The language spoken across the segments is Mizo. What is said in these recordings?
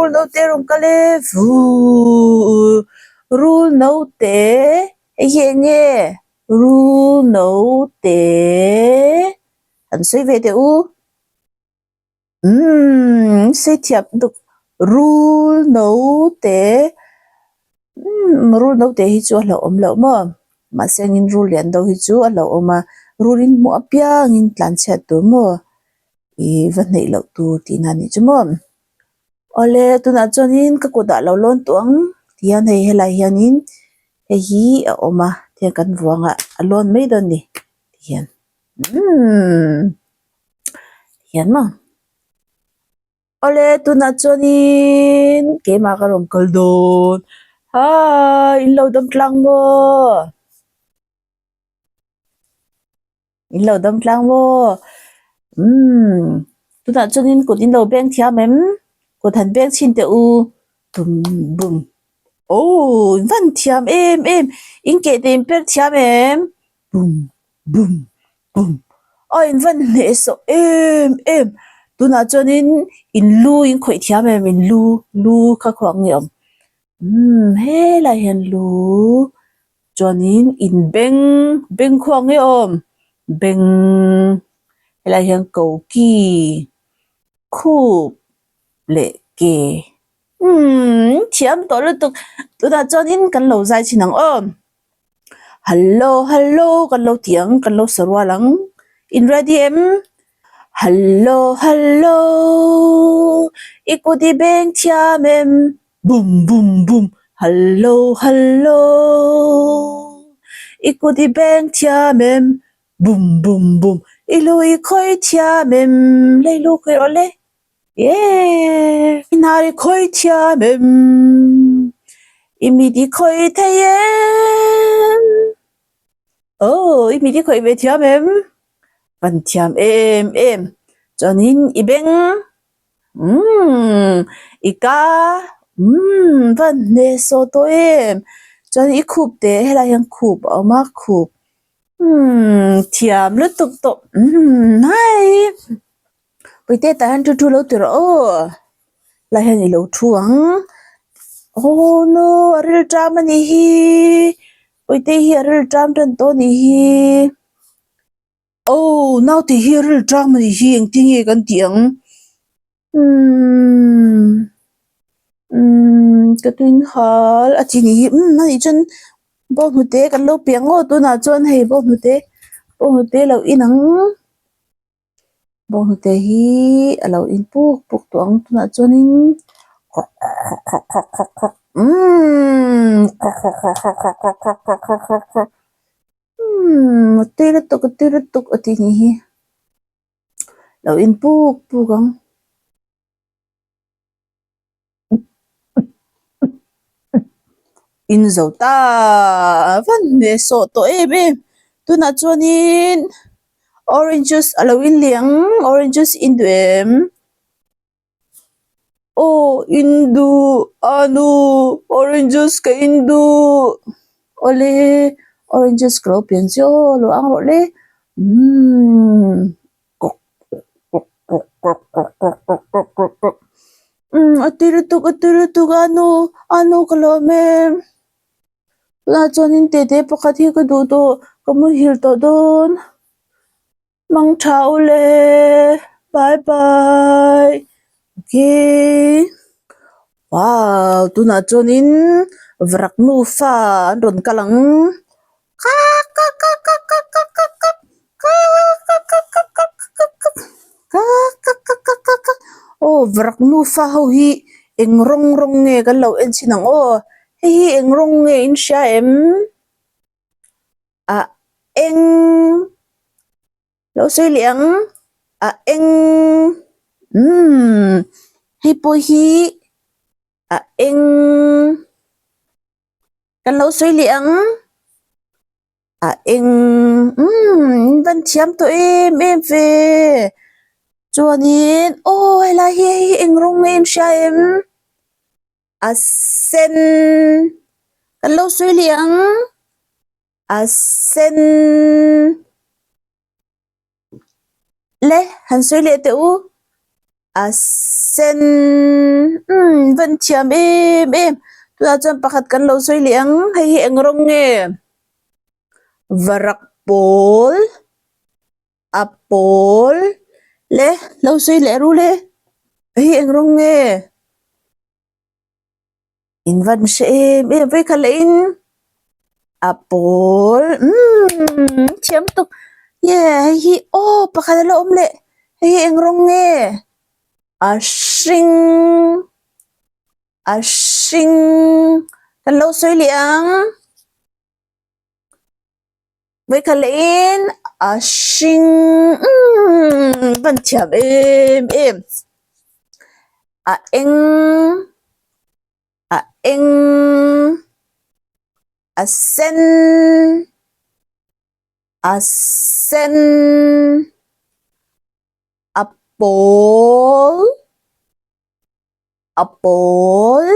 Rul note a rawn kal e vuuhh rul note hei hi eng nge rul note an sawi ve teh u. Umm sei thiam duk rul note umm rul note hi chu a hlauhawm loh maw mahse engin rul lian deuh hi chu a hlauhawm a rul in hmuh apiangin tlan chhiat tur maw ih va hneih loh tur tihna a nih chu maw awle tunah chuanin ka kutah lo lawn tawh ang tihian hei helai hianin hei hi a awm a tihian kan vuangah a lawn mai dawn a ni tihian umm. Hian maw awle tunah chuanin keimah ka rawn kal dawn haii in lo dam tlang maw in lo dam tlang maw umm tunah chuanin kut in lo beng thiam em kut han beng chhin teh u bum bum aww in van thiam em em in keh te in per thiam em bum bum bum a in van hneh sawh em em tunah chuanin in lu in khawih thiam em in lu lu kha khuang nge awm umm helai hian lu chuanin in beng beng khuang nge awm beng helai hian koki khup leh ke umm thiam tawh lutuk tunah chuanin kan lo zai chhin ang aw. Hallo hallo kan lo ti ang kan lo sa rual ang in ready em hallo hallo i kut i beng thiam em bum bum bum hallo hallo i kut i beng thiam em bum bum bum i lu i khawi thiam em lei lu khawi rawh le. Eee i hnar i khawi thiam em? I mit i khawi thei em? Aw i mit i khawi ve thiam em? Van thiam em em chuanin i beng umm i ka umm van hnehsawh tawh em chuan i khup teh helai hian khup a awm a khup umm thiam lutuk tawh umm hai. Puite tah hian thu thu lo ti rawh aw lai hian i lo thu ang aw no a ril ṭam a nih hi puite hi a ril ṭam tan tawh a nih hi aw naute hi a ril ṭam a nih hi engtin nge kan tih ang umm umm ka tuin hal a ti nih hi umm a nih chuan bawnghnute kan lo piang aw tunah chuan hei bawnghnute bawnghnute lo in ang. Bawnghnute hi a lo in puk puk tawh ang tunah chuanin khawk khawk khawk khawk khawk khawk umm khawk khawk khawk khawk khawk khawk khawk khawk khawk khawk khawk umm a tui lutuk a tui lutuk a tih nih hi lo in puk puk ang. In zo ta van hmeh sawh tawh em em tunah chuanin orange juice a lo in leh ang orange juice in duh em aw in duh a nu orange juice ka in duh awle orange juice ka lo pian chiah aw lo ang rawh le umm. Umm a tui lutuk a tui lutuk a nu a nu ka lawm em tunah chuanin tete pakhat hi ka duh tawh ka muhil tawh dawn mangtha u le bye bye okay wow tunah chuanin varak nufa an rawn kal ang. Aw varak nufa ho hi eng rawng rawng nge kan lo en chhin ang aw hei hi eng rawng nge in hria em ah eng lo sawi leh ang ah eng umm hei pawh hi ah eng. Kan lo sawi leh ang. A eng umm in van thiam tawh em em ve. Chuanin aw helai hi hei hi eng rawng nge in hria em? A sen. Kan lo sawi leh ang. A sen. Le han sawi leh teh u. A sen umm van thiam em em tunah chuan pakhat kan lo sawi leh ang hei hi eng rawng nge varak pawl a pawl le lo sawi leh ru le hei hi eng rawng nge. In van hre em em vei kha leh in a pawl umm thiam tuk nge hei hi aw pakhat a la awm leh hei hi eng rawng nge a hring a hring kan lo sawi leh ang. Vawikhat leh in a hring umm van thiam em em a eng a eng a sen a sen a pawl a pawl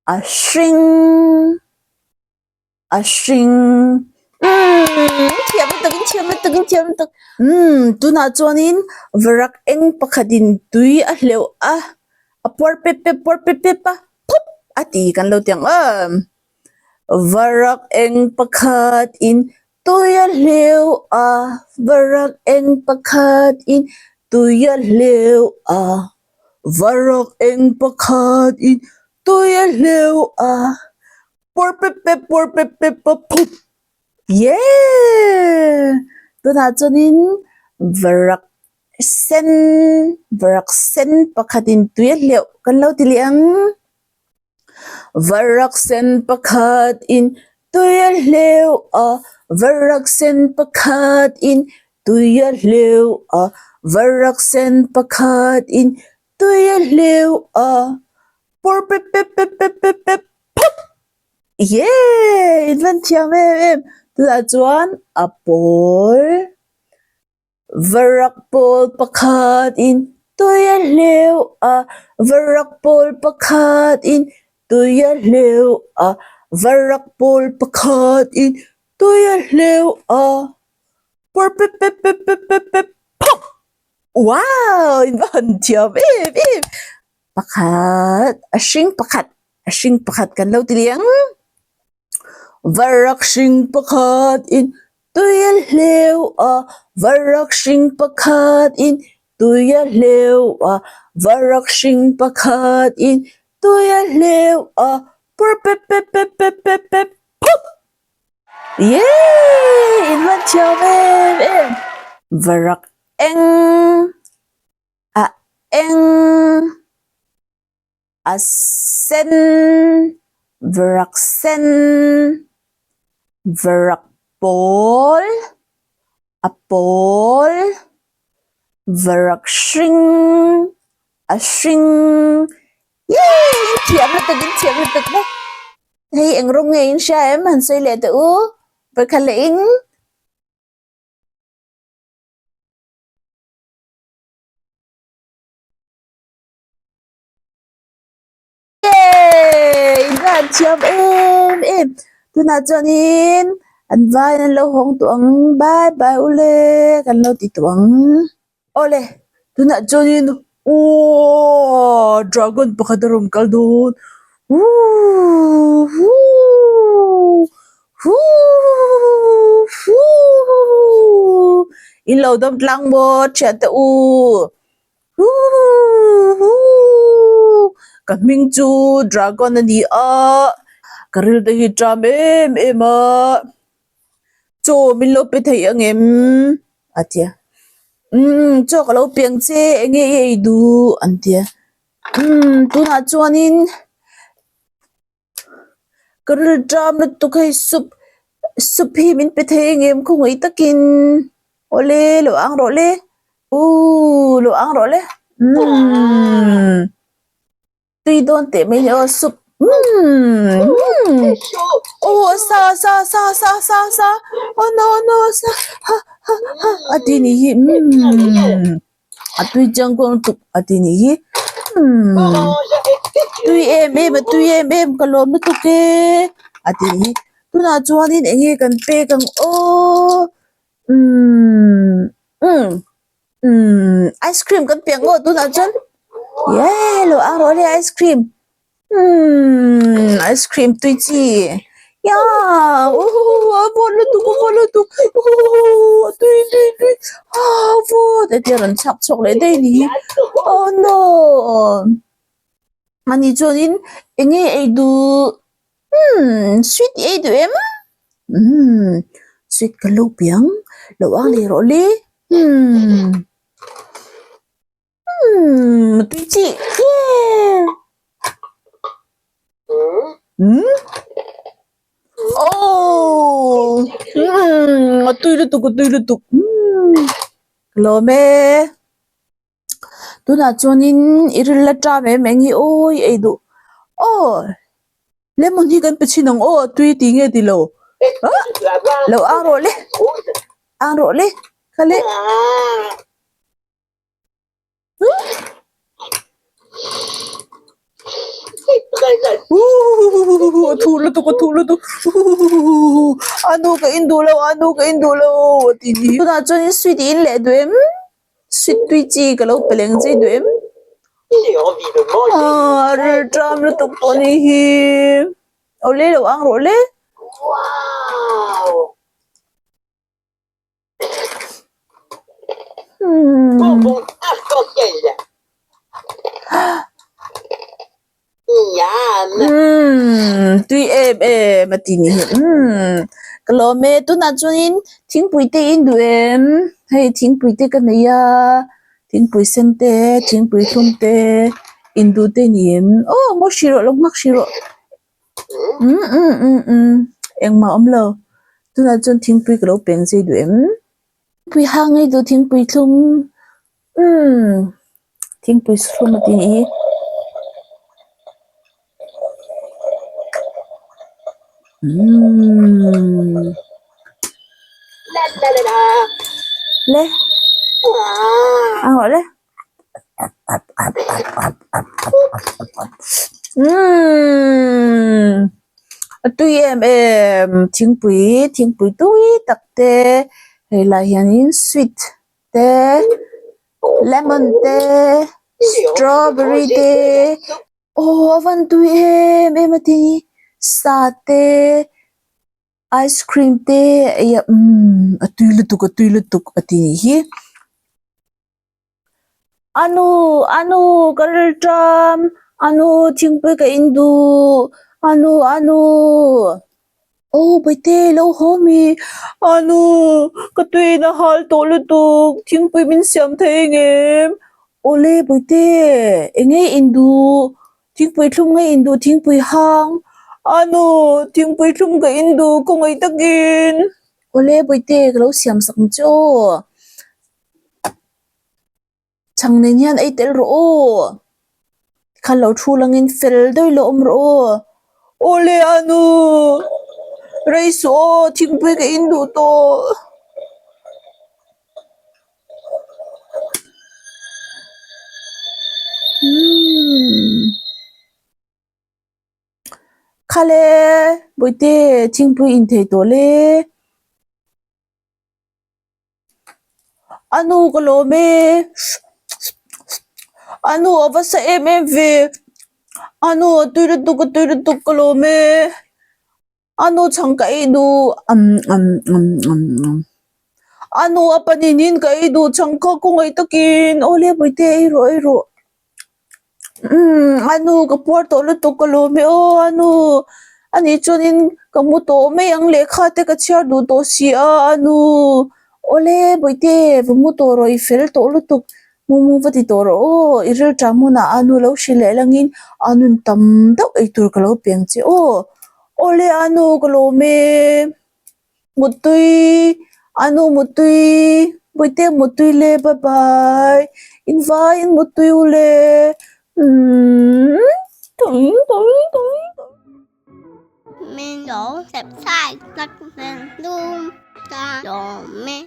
a hring. A hring umm thiam lutuk in thiam lutuk in thiam lutuk umm tunah chuanin varak eng pakhatin tui a hleuh a a puar pep pep puar pep pep a phup a ti kan lo ti ang aw varak eng pakhatin tui a hleuh a varak eng pakhatin tui a hleuh a varak eng pakhatin tui a hleuh a. Pawr pep pep pawr pep pep a phup Yeee! Tunah chuanin varak sen varak sen pakhatin tui a hleuh kan lo ti leh ang. Varak sen pakhatin tui a hleuh a, varak sen pakhatin tui a hleuh a, varak sen pakhatin tui a hleuh a, pawr pep pep pep pep pep pep. Phup! Yay! In van thiam em em. Tunah chuan a pawl varak pawl pakhat in tui a hleuh a, varak pawl pakhat in tui a hleuh a, varak pawl pakhat in tui a hleuh a, pawr pep pep pep pep pep pep phup! Wow! In va han thiam em em. Pakhat a hring pakhat a hring pakhat kan lo ti leh ang varak hring pakhat in tui a hleuh a varak hring pakhat in tui a hleuh a varak hring pakhat in tui a hleuh a pawr pep pep pep pep pep pep phup yee in hman thiam em em varak eng. A eng a sen varak sen varak pawl a pawl varak hring a hring yee in thiam lutuk in thiam lutuk e hei eng rawng nge in hria em han sawi leh teh u vawikhat leh in. Yay! In va han thiam em em. Tunah chuanin an vaiin an lo hawng tawh ang bye bye ule kan lo ti tawh ang. Awle tunah chuanin aww dragon pakhat a rawn kal dawn woo woo Huuhh huuhh in lo dawm tlang maw thian te u huuhh huuhh ka hming chu dragon a ni a ka ril te hi ṭam em em a chaw min lo pe thei ang em a ti a umm chaw ka lo pe ang che eng nge i ei duh an ti a umm tunah chuanin. Ka ril ṭam lutuk hei sup sup hi min pe thei engem khawngaih takin awle lo ang rawh le uuh lo ang rawh le umm tui dawn teh mai ni aw sup umm aw a sa sa sa sa sa sa aw no no sa ha ha ha a ti ni hi umm. A tui chiang kuang tuk a ti nih hi umm tui em em a tui em em ka lawm lutuk e a ti nih hi tunah chuanin eng nge kan pek ang aw umm umm umm. Ice cream kan piang aw tunah chuan ye lo ang rawh le ice cream umm ice cream tui chi ya uhuhu a vawt lutuk a vawt lutuk uhuhu a tui tui tui a vawt hetia rawn chhak chhuak leh daih a ni hi oh no ani chuanin eng nge ei duh umm sweet i ei duh em umm sweet ka lo piang lo ang leh rawh le umm umm tui chi yeah umm oh umm a tui lutuk a tui lutuk umm ka lawm e. Tunah chuanin i ril la ṭam em eng hi aw i ei duh aw lemon hi kan pe chhin ang aw tui tih nge ti lo ah lo ang rawh le ang rawh le kha le A thu lutuk a thu lutuk a nu ka in duh lo a nu ka in duh lo a ti ni tunah chuan sweet i in leh duh em sweet tui chi ka lo pe leng chei duh em a ril ṭam lutuk pawh ni hi awle lo ang rawh le. Umm tui em em a ti ni hi umm ka lawm e tunah chuanin thingpui te in duh em hei thingpui te ka nei a thingpui sen te thingpui thlum te in duh te ni em aw ngaw hrih rawh lo nghak hrih rawh. Umm umm umm umm engmah a awm lo tunah chuan thingpui ka lo peng zui duh em thingpui hang ngei duh thingpui thlum umm thingpui thlum a tih hi umm le a ngawh le. Umm a tui em em thingpui thingpui tui tak te hei lai hianin sweet te lemon te strawberry te aw a van tui em em a ti sa te. Ice cream te ei a umm a tui lutuk a tui lutuk a ti nih hi anu anu ka ril ṭam anu thingpui ka in duh anu anu aw bawihte lo haw mi anu ka tuiin a hal tawh lutuk thingpui min siam thei engem awle bawihte eng nge in duh. Thingpui thlum nge in duh thingpui hang? A nu, thingpui thlum ka in duh ka ngaih takin. Awle bawihte ka lo siam sak ang che aw. Chhang nen hian ei tel rawh aw. Tikhan lo thu langin fel deuh ilo awm rawh aw. Awle a nu, rei suh aw thingpui ka in duh tawh. Khale bawihte thingpui in thei tawh le a nu ka lawm e a nu a va sa em em ve a nu a tui lutuk a tui lutuk ka lawm e. A nu chhang ka ei duh umm umm umm umm umm a nu a panin in ka ei duh chhang kha khawngaih takin aw le bawihte ei rawh ei rawh umm a nu ka puar tawh lutuk ka lawm e aw a nu ani chuanin ka mu tawh mai ang lehkha te ka chhiar duh tawh si a a nu awle bawihte va mu tawh rawh i fel tawh lutuk. Mu mu va ti tawh rawh aw, i rilṭam hunah a nu lo hrilh leh langin a nun tam deuh ei tur ka lo piang che aw. Awle a nu ka lawm e, Muttui, a nu Muttui, Bawihte Muttui le bye bye, in vaiin Muttui u le, umm tui tui tui. Min lo subscribe sak nen dum ta lawm e.